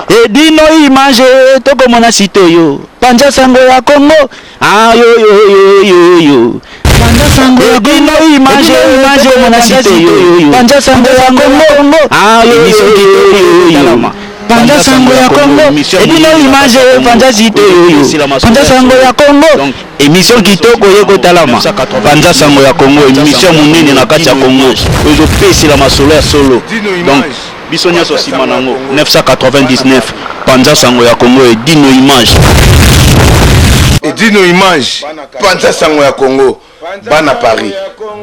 Edino image tokomona site oyo panza sango ya Congo ayoyoyoyoyo panza sango ya Edino image tokomona site oyo panza sango ya Congo ayoyoyoyoyo panza sango ya Congo Edino image panza site oyo panza sango ya Congo Emission kitoko ye kotalama. Panza sango ya Congo, emission munene na kati ya Congo. Oyo ezopesela masolo ya solo. Donc biso nyonso sima nango 999 Panza sango ya Congo et Dino Image. Et Dino Image, panza sango ya Congo, bana Paris,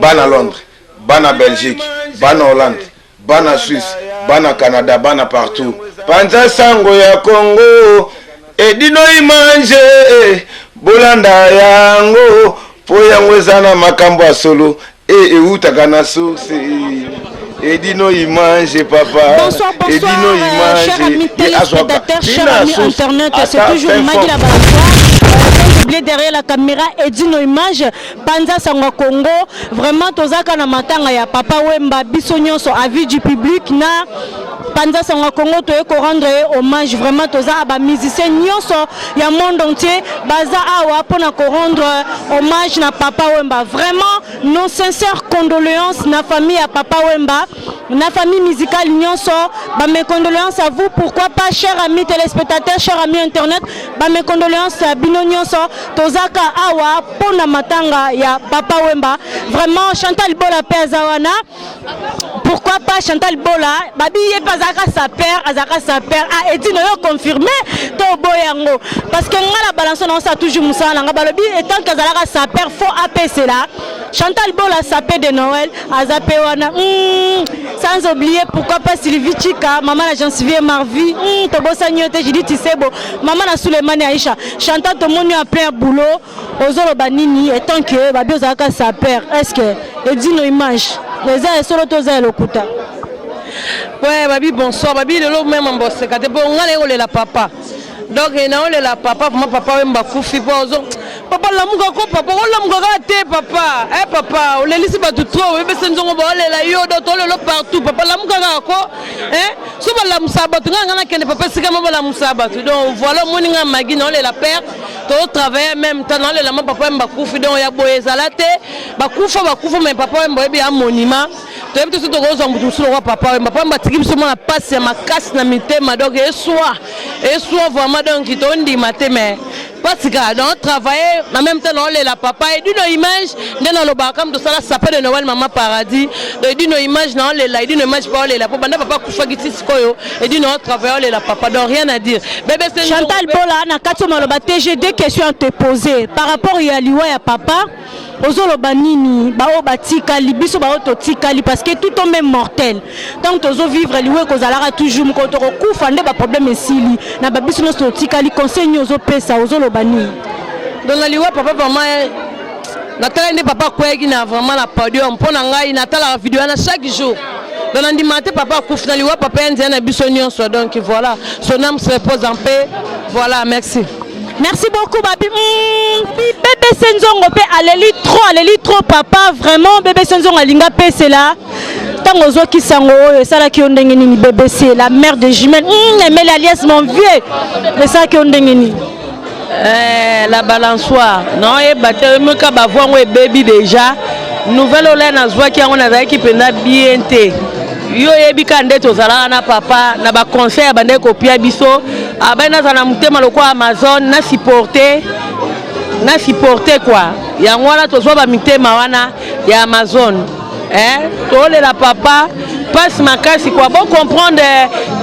bana Londres, bana Belgique, bana Hollande, bana Suisse, bana Canada, bana partout. Panza sango ya Congo, edino image, bolanda yango po yango eza na makambo ya solo e ewutaka na source. Edino image papa. Bonsoir, bonsoir, Edino image. Chers amis Ye azwaka téléspectateurs, chers tina amis source internautes, c'est ata toujours fin Magui fond. la balançoire. Sans oublier derrière la caméra Edino Image, Panza Sango Congo. Vraiment, tozaka na matanga ya Papa Wemba, biso nyonso, avis du public na Panza Sango Congo, toye ko rendre ye hommage. Vraiment, toza ba musiciens nyonso ya monde entier, baza awa pona ko rendre hommage na Papa Wemba. Vraiment, nos sincères condoléances na famille ya Papa Wemba, na famille musicale nyonso, ba mes condoléances à vous. Pourquoi pas, chers amis téléspectateurs, chers amis internet, ba mes condoléances à bino nyonso, tozaka awa pona matanga ya Papa Wemba. Vraiment, Chantal Bola pe aza wana. Pourquoi pas Chantal Bola, babi ye pe azalaka sapeur, azalaka sapeur. Ah, Edino yo confirmé to boyango. Parce que nga la balance na ça toujours musala na nga balobi étant que azalaka sapeur faut apesela. Chantal Bola sapeur de Noël, azape wana. Sans oublier pourquoi pas Sylvie Chika, maman na Jean-Sylvie Marvi, tobosa nyote Judith Tisebo, maman na Souleymane Aïcha. Chantal tomoni en plein boulot, ozoloba nini étant que babi ozalaka sapeur, est-ce que Edino image eza solo toza ya lokuta? Ouais, babi bonsoir, babi lelo même mboseka te po nga na olela papa. Donc na olela papa, vraiment papa Wemba kufi po ozo papa lamuka ko papa, olamuka kaka te papa. Eh papa, olelisi bato trop, oyebisi nzongo ba olela yo do to lelo partout papa lamuka kaka ko. Eh, so ba lamusa bato nga nga nakende papa sika mo ba lamusa bato. Donc voilà moni nga magi na olela père, to travailler même temps na olela ma papa Wemba kufi donc ya boye ezala te. Bakufa bakufa mais papa Wemba oyebi ya monument. Toyebi te soki tokozwa moto mosusu lokola papa Wemba. Papa Wemba atiki biso mwana pasi ya makasi na mitema, donc eswa eswa vraiment, donc tondima te mais pasi kaka. Donc travailler en même temps na olela papa Edino image nde nalobaka kama tosala sapin de Noël mama paradis. Donc Edino image na olela, Edino image pa olela po banda papa akufaki ti sikoyo Edino travailler olela papa, donc rien à dire. Bébé c'est Chantal Bola na kati maloba te, j'ai deux questions à te poser par rapport ya liwa ya papa. Ozoloba nini bao batikali biso bao totikali, parce que tout homme est mortel. Tant tozo vivre liwe kozalaka toujours moko tokokufa nde ba problème esili na ba biso nyonso totikali. Conseil nini ozopesa, ozoloba nini? Donc na liwa papa vraiment natala nde papa akweyaki na vraiment na podium mpo na ngai natalaka video wana chaque jour. Donc nandima te papa akufi na liwa papa ya nzela na biso nyonso. Donc voilà, son âme se repose en paix. Voilà, merci. Merci beaucoup babi. Bébé Senzongo pe aleli trop, aleli trop papa vraiment. Bébé Senzongo alinga pesela. Tango ozwaki sango oyo esalaki yo ndenge nini? Bébé c'est la mère de jumelle. Emeli alias mon vieux. Esalaki yo ndenge nini? La balançoire. Non yeba te meka ba voix ngo ebebi déjà. Nouvelle oyo nazwaki yango nazalaki mpenza bien te. Yo oyebi kaka nde tozalaka na papa na ba conseil abandaki kopia biso, abai nazala na motema lokola Amazon na supporter, na supporter quoi. Yango wana tozwa ba mitema wana ya Amazon. Tolela papa passe makasi quoi, bon comprendre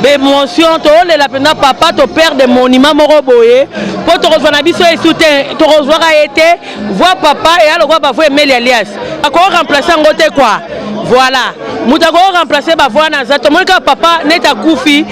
l'émotion. Tolela mpenza papa, to perdre monument moko boye po tokozwa na biso esu te, tokozwaka ye te. Voix papa eya lokola ba voix Emeli alias ako remplacer yango te quoi. Voilà, moto ako remplacer ba voix na za tomoni kaka papa neti akufi.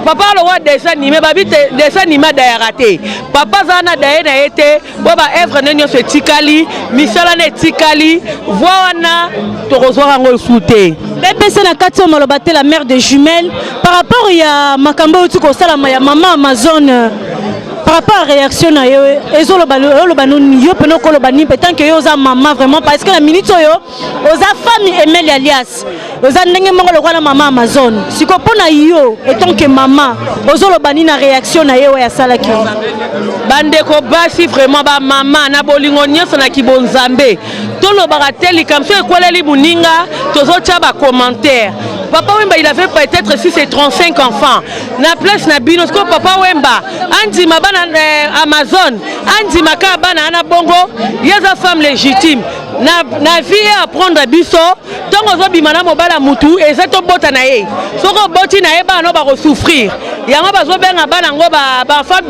Papa lokola dessin animé, babi te dessin animé adayaka te. Papa aza na daye na ye te po ba œuvre ne nyonso etikali, misala na etikali, voix wana tokozwaka yango esu te. BBC na kati oyo maloba te, la mère de jumelle, par rapport ya makambo oyo euti kosalama ya mama Amazon. Par rapport à réaction na yo, ezoloba oloba nini yo pena okoloba nini tant que yo oza mama vraiment parce que na minute oyo oza femme Emelia Alias oza ndenge moko lokola na mama Amazon siko mpo na yo etant que mama ozoloba nini na réaction na ye oyo asalaki? Bandeko basi, vraiment bamama na bolingo nyonso na kibonzambe, tolobaka te likambo so ekweleli moninga, tozotya bacommentaire. Papa Wemba, il avait peut-être 6 et 35 enfants na place na bino. Sikoyo Papa Wemba andima bana Amazon, andima kaka bana wana bongo. Ye aza femme légitime na vie ye apprendre biso. Ntongo ozobima na mobala mutu, eza tobota na ye. Soki oboti na ye, bana no bakosouffrir. Yango bazobenga bana yango baenfant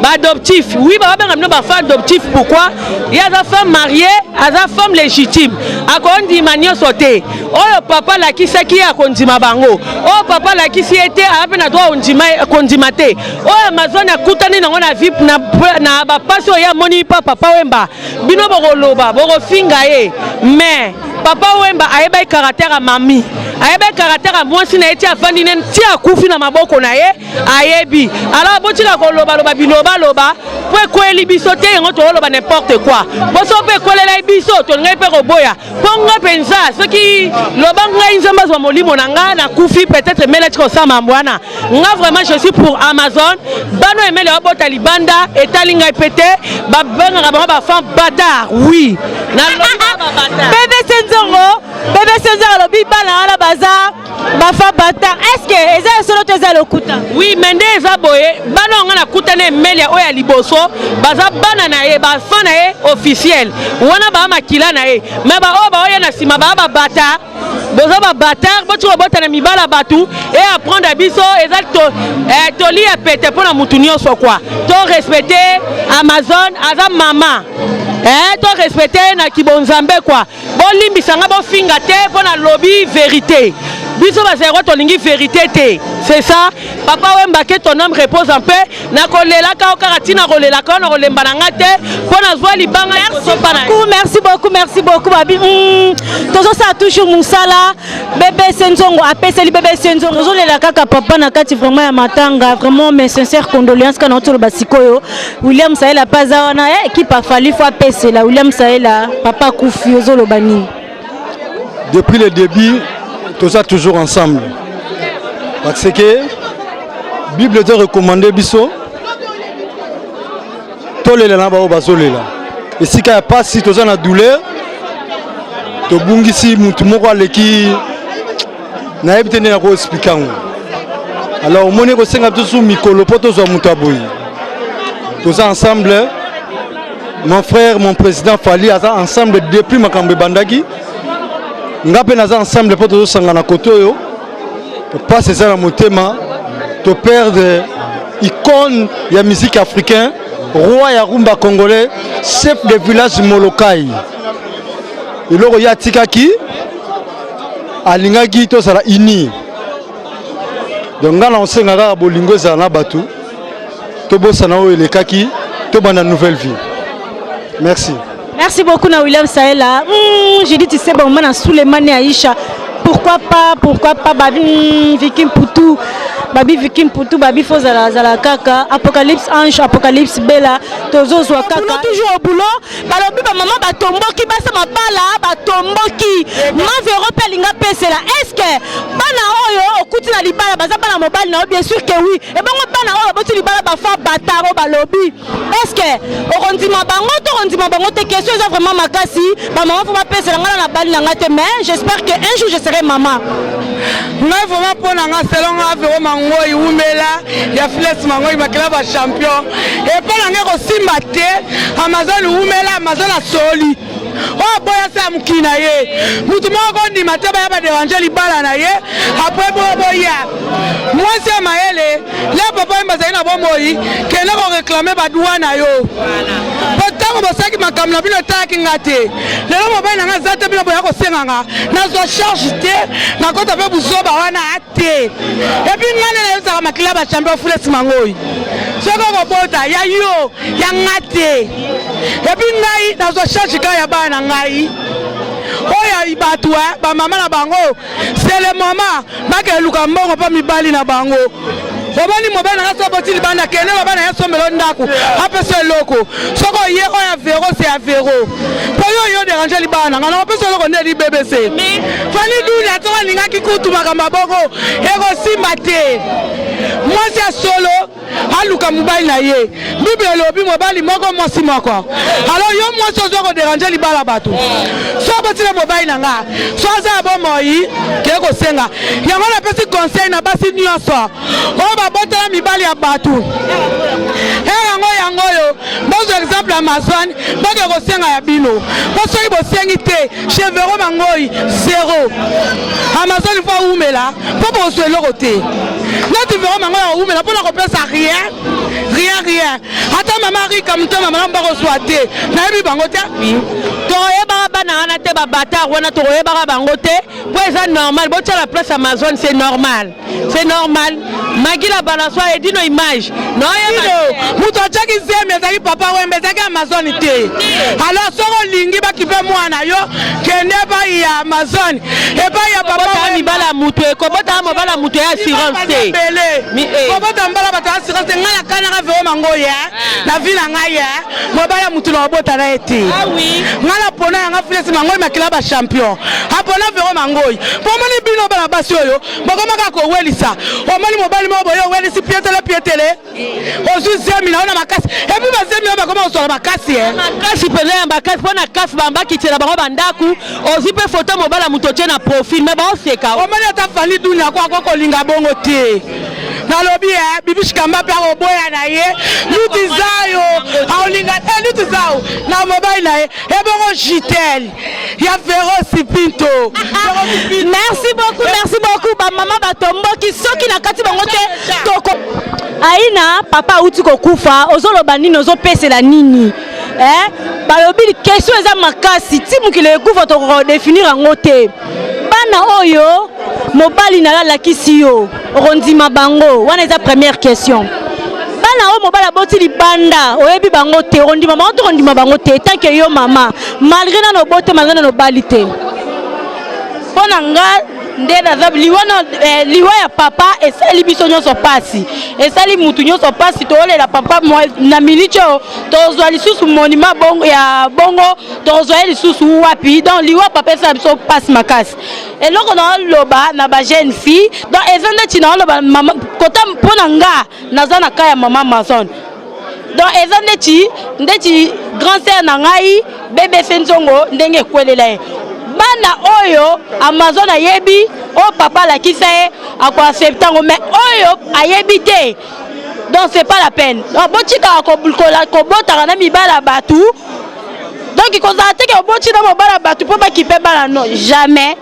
baadoptif. Oui, bababenga bino baenfant adoptif. Pourquoi? Ye aza femme mariée, aza femme légitime, akondima nyonso te oyo papa alakisaki ye. Akondima bango oyo papa alakisi ye te, aza mpe na droit kondima te. Oyo Amazon akutani nango na vie na bapasi oyo ye amoni mpa Papa Wemba, bino bokoloba, bokofinga ye. Mais Papa Wemba ayebaki caractère ya mami, ayebaki caractère ya mwasi na ye. Ti afandi ne ti akufi na maboko na ye, ayebi. Alors botika kolobaloba bilobaloba mpo ekweli biso te. Yango tokoloba n'importe quoi. Boso mpe ekwelelai biso, tolingai mpe koboya. Mpo nga mpenza, soki loba ngai Nzambe azwa molimo na nga, nakufi, peut-être Emeli atika kosala mambo wana. Nga vraiment, je suis pour Amazon. Bano Emeli abota libanda, etali ngai mpe te. Babengaka bango baenfant bâtard. Oui, nalobi babâtard. BBC Nzongo, BBC Nzongo alobi bana wana baza baenfant bâtard. Est ce que eza ya solo to eza lokuta? Oui, mais nde eza boye: bana oyo nga nakutana Emelia oyo ya liboso, baza bana na ye, baenfant na ye officiel wana, baa makila na ye. Mais baoyo baoya na nsima baa babâtard. Boza babâtard, botika kobota na mibala bato e apprendre biso. Eza toli ya pete mpo na mutu nyonso kwa to respecte Amazon, aza mama, to respecte na kibonzambe kwa. Bolimbisa nga, bofinga te mpo na lobi vérité. Biso bazero tolingi vérité te, c'est ça. Papa Wemba, que ton âme repose en paix. Nakolelaka o kaka ntina, kolelaka o na kolemba na nga te mpo nazwa libanga. Beaucoup, merci beaucoup, merci beaucoup. Babi tozosala toujours mosala. BBC Nzongo apeseli BBC Nzongo. Tozolela kaka papa na kati vraiment ya matanga. Vraiment, mes sincères condoléances. Kana otoloba sikoyo, William Saela mpe aza wana, équipe afali fo apesela William Saela. Papa akufi, ozoloba nini? Depuis le début, toza toujours ensemble parce que Bible eza recommande biso tolela na bao bazolela. Esika ya pasi, toza na douleur, tobungisi mutu moko aleki. Nayebi te nde nakoexpliquer yango. Alors omoni, ekosenga biso su mikolo mpo tozwa moto ya boye. Toza ensemble, mon frère, mon président Fali aza ensemble depuis makambo ebandaki. Nga mpe naza ensemble mpo tozosangana kote oyo. Mpasi eza na motema, toperdre icône ya musique africain, roi ya rumba congolais, chef de village Molokai. Eloko ye atikaki, alingaki tozala uni. Donc ngai na osenga kaka bolingo ezala na bato, tobosana oyo elekaki, tobanda nouvelle vie. Merci. Merci beaucoup na William Saela. J'ai dit, tu sais, bon, on a Souleymane et Aïcha. Pourquoi pas, pourquoi pas, Babi, Vicky Poutou. Babi Vicky Poutou, Babi Fozala Zala Kaka, Apocalypse Ange, Apocalypse Bella, Tozo Zwa Kaka. Toujours au boulot. Balobi ba maman batomboki, basa mabala batomboki. Ma Vero pe alinga pesela. Est-ce que bana oyo okuti na libala baza bana mobali na yo? Bien sûr que oui. Et bongo bana oyo boti libala, baenfant bâtard oyo balobi, est-ce que okondima bango to okondima bango te? Question eza vraiment makasi. Bamama fo bapesela. Ngai na bali na ngai te, mais j'espère que un jour je serai maman. Ngai vraiment, mpo na nga, selon nga, Vero Mangoi wumela ya Files Mangoi, makila bachampion. Epo na ngai kosimba te. Amazon wumela, Amazon asoli oyo boya se ya mokili na ye. Mutu moko kondima te baya badéranger libala na ye. Après boyo boya mwasi ya mayele le papa ye bazali na bomoi, kende koréclamer badroit na yo. Po ntango bosalaki makambo na bino, etalaki nga te. Lelo mobali na nga aza te, bino boya kosenganga nazwa charge te, nakota mpe buzoba wana te. Et puis ngai nde nayebisaka makila bachampion Fules Mangoi, soki okobota ya yo, ya nga te. Et puis ngai nazwa charge kaka ya bana na ngai. Oyo bato bamama na bango, c'est le moment bakende luka mbongo mpo mibali na bango. Obani mobali na nga so oboti libanda, kende loba na ye asombela yo ndako, apesa eloko. Soki oye oyo ya Vero, se ya Vero. Po yo oye oderange libala na nga, nakopesa eloko nde li BBC. Fanny Dunia soki alingaki kutu makambo ya bongo ekosimba te. Mwasi ya solo aluka mobali na ye. Bible elobi mobali moko mwasi moko. Alors yo mwasi ozo ko deranger libala bato. So oboti na mobali na nga, so aza ya bomoi ke kosenga. Yango napesi conseil na basi nyonso oyo babotela mibali ya bato. Heure yango yango oyo bozwa exemple ya Amazon, boke kosenga ya bino. Po soki bosengi te, chez Vero Mangoi zero. Amazon faut awumela po bozwa eloko te. Neti Vero Mangoi awumela po na kopesa rien. Rien rien. Ata mama Rika motema malamu bakozwa te. Nayebi bango te. Tokoyebaka bana wana te, ba batard wana tokoyebaka bango te po eza normal botia la place Amazon, c'est normal, c'est normal. Magui la balançoire edino image noyeba moto atiaki zemi ezalaki Papa Wemba, ezalaki Amazon te. Alors soki olingi bakipe mwana yo, kende epai ya Amazon, epai ya Papa Wemba. Mibala ya moto ekobotaka mobala moto ya assurance te. Ebele kobota mbala bato ya assurance te. Ngai nakanaka Vero Mangoi na vie na ngai, mobali ya motu na kobota na ye te. Ngai napona yanga Filesi Mangoi, makila bachampion, apona Vero Mangoi. Mpo omoni bino bana basi oyo bokomaka kowelisa, omoni mobali moko boye owelisi pietele pietele, ozwi zemi na yo na makasi, et puis bazemi oyo bakoma kozwala makasi. Makasi mpenza ya makasi mpo na kafe bambakitela bango bandako, ozwi mpe foto mobala moto otie na profil me baoseka. Omoni ata Fani Dunia ko ako kolinga bongo te. Nalobi e Bibishi Kamba mpe akoboya na ye, Luti Zayo aolinga e Luti Zayo na mobali na ye ebongo Jitel ya Ferosi Pinto. Merci beaucoup, merci beaucoup. Bamama batomboki soki na kati bango te toko aina. Papa auti kokufa, ozoloba nini? Ozopesela nini? Eh? Balobi question eza makasi ti mokili ekufa tokodéfinir yango te. Bana oyo mobali na yo alakisi yo, okondima bango? Wana eza première question. Bana oyo mobali aboti libanda, oyebi bango te, okondima bango to kondima bango te? Tant que yo mama, malgré nano obote, malgré nano obali te. Mpo na nga nde naza liwa na liwa ya papa esali biso nyonso pasi, esali mutu nyonso pasi. Toolela papa na miniti oyo tozwa lisusu monument bongo ya bongo, tozwa ye lisusu wapi? Donc liwa papa esala biso pasi makasi. Eloko naoloba na bajeune fille, donc eza ndeti naoloba mama kota. Mpo na nga naza na ka ya mama Amazon, donc eza ndeti grand sœur na ngai BBC Nzongo, ndenge ekwelela ye. Bana oyo Amazon ayebi, oyo papa alakisa ye, akoaccepte yango, mais oyo ayebi te, donc c'est pas la peine. Donc botikaka kobotaka na mibala ya bato. Donc kozala teke oboti na mobala ya bato mpo bakipe bana, non, jamais.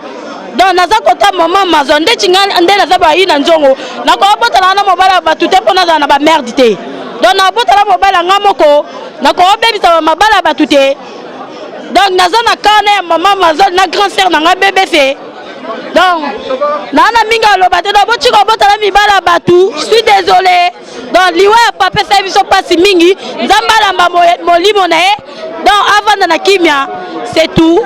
Donc naza kota mama Amazon ndeti nga nde naza bayi na nzongo, nakobotana na mobala ya bato te mpo nazala na bamerde te. Donc nabotana mobali ya nga moko, nakobebisa mabala ya bato te. Donc naza na kana ya mama Amazon na grand sœur na nga BBC. Donc naa na mingi aloba te. Donc botika obotana mibala ya bato, je suis désolé. Donc liwa ya papa esali biso mpasi mingi. Nzambe alamba molimo na ye, donc avanda na kimia, c'est tout.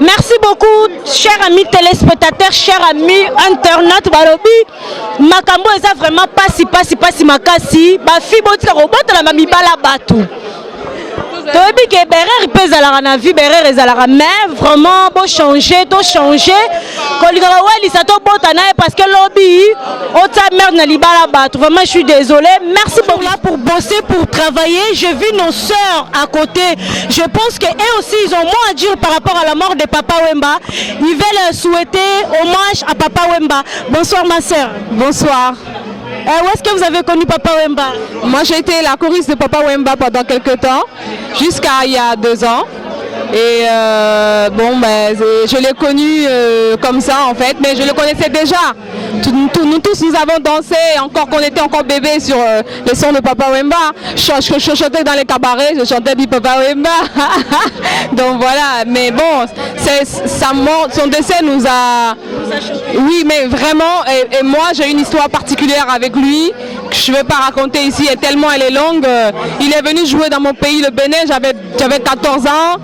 Merci beaucoup, chers amis téléspectateurs, chers amis internautes. Balobi, makambo eza vraiment pasi pasi pasi makasi. Ba fille, botika kobotela ba mibala batu. Toyebi ke berere mpe ezalaka na vie, berere ezalaka, mais vraiment bochange, tochange kolingaka welisa tobota na ye, parce que lobi otia merde na libala bato. Vraiment, je suis désolé. Merci pour là, pour bosser, pour travailler. J'ai vu nos sœurs à côté, je pense que eux aussi ils ont moins à dire par rapport à la mort de Papa Wemba. Ils veulent souhaiter hommage à Papa Wemba. Bonsoir ma sœur. Bonsoir. Où est-ce que vous avez connu Papa Wemba? Moi, j'ai été la choriste de Papa Wemba pendant quelques temps, jusqu'à il y a 2 ans. Et bon, ben, je l'ai connu comme ça en fait, mais je le connaissais déjà. Nous tous, nous avons dansé, encore qu'on était encore bébé, sur les sons de Papa Wemba. Je chantais dans les cabarets, je chantais du Papa Wemba. Donc voilà, mais bon, c'est sa mort, son décès nous a. Oui, mais vraiment, et moi j'ai une histoire particulière avec lui que je ne vais pas raconter ici, et tellement elle est longue. Il est venu jouer dans mon pays, le Bénin, j'avais 14 ans.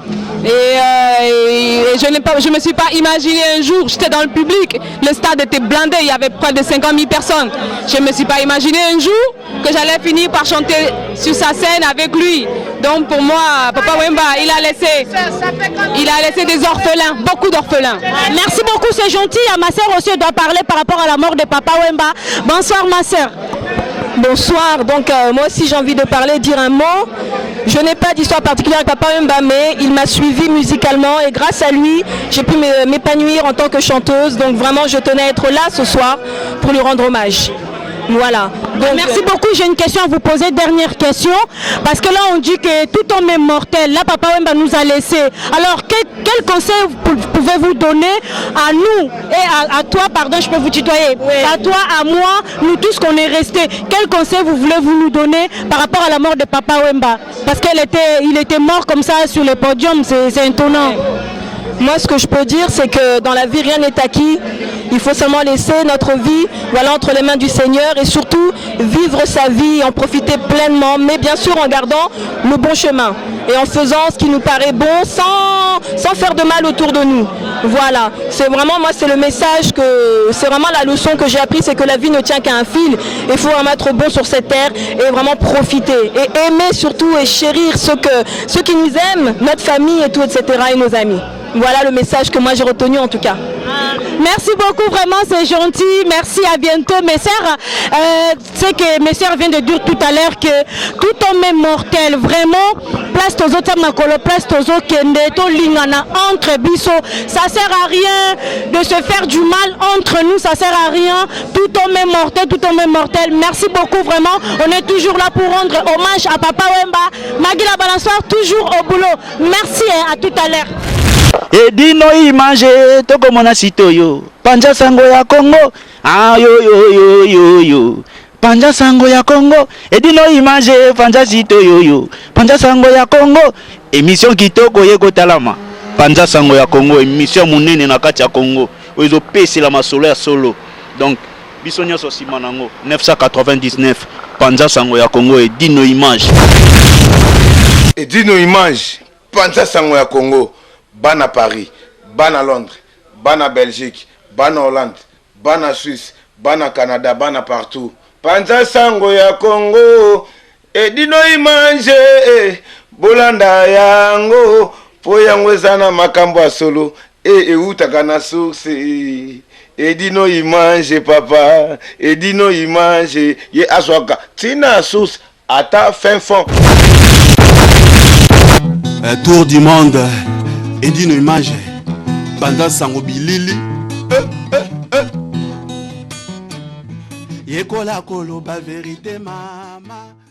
Et, euh, et je ne je me suis pas imaginé un jour, j'étais dans le public, le stade était blindé, il y avait près de 50 000 personnes. Je ne me suis pas imaginé un jour que j'allais finir par chanter sur sa scène avec lui. Donc pour moi, Papa Wemba, il a laissé, il a laissé des orphelins, beaucoup d'orphelins. Merci beaucoup, c'est gentil. Ma sœur aussi doit parler par rapport à la mort de Papa Wemba. Bonsoir ma sœur. Bonsoir, donc euh, moi aussi j'ai envie de parler, dire un mot. Je n'ai pas d'histoire particulière avec Papa Wemba, mais il m'a suivi musicalement et grâce à lui, j'ai pu m'épanouir en tant que chanteuse. Donc vraiment, je tenais à être là ce soir pour lui rendre hommage. Voilà. Donc, Merci euh, beaucoup. J'ai une question à vous poser. Dernière question. Parce que là, on dit que tout homme est mortel. Là, Papa Wemba nous a laissé. Alors, quel, quel conseil pouvez-vous donner à nous et à, à toi, pardon, je peux vous tutoyer, oui. à toi, à moi, nous tous qu'on est restés. Quel conseil vous voulez vous nous donner par rapport à la mort de Papa Wemba Parce qu'il était, il était mort comme ça sur le podium, c'est étonnant. Moi, ce que je peux dire, c'est que dans la vie, rien n'est acquis. Il faut seulement laisser notre vie voilà, entre les mains du Seigneur et surtout vivre sa vie, en profiter pleinement, mais bien sûr en gardant le bon chemin et en faisant ce qui nous paraît bon sans, sans faire de mal autour de nous. Voilà, c'est vraiment, moi, c'est le message que, c'est vraiment la leçon que j'ai appris, c'est que la vie ne tient qu'à un fil. Il faut vraiment être bon sur cette terre et vraiment profiter et aimer surtout et chérir ceux, que, ceux qui nous aiment, notre famille et tout, etc. et nos amis. Voilà le message que moi j'ai retenu en tout cas. Merci beaucoup, vraiment, c'est gentil. Merci, à bientôt. Mes sœurs, euh, c'est que mes sœurs viennent de dire tout à l'heure que tout homme est mortel. Vraiment, place tozo makolo, place tozo kende, to lingana entre biso. Ça sert à rien de se faire du mal entre nous, ça sert à rien. Tout homme est mortel, tout homme est mortel. Merci beaucoup, vraiment. On est toujours là pour rendre hommage à Papa Wemba. Magui la balançoire, toujours au boulot. Merci, hein, à tout à l'heure. Edino image tokomona sitoyo panza sango ya Congo ayoyoyoyoyo panza sango ya Congo edino image panza sitoyoyo panza sango ya Congo emission kitoko ye kotalama panza sango ya Congo emission monene na kati ya Congo oyo ezopesela masolo ya solo donc biso nyonso nsima nango 999 panza sango ya Congo edino image edino image Panza sango ya Congo bana Paris bana Londres bana Belgique bana Hollande bana Suisse bana Canada bana partout panza sango ya Congo edino image eh, bolanda yango po yango eza na makambo ya solo e ewutaka na source edino image papa edino image ye azwaka ntina source ata fin fond. Euh, tour du monde edino image banda sango bilili eh, eh, eh. yekola koloba verite mama.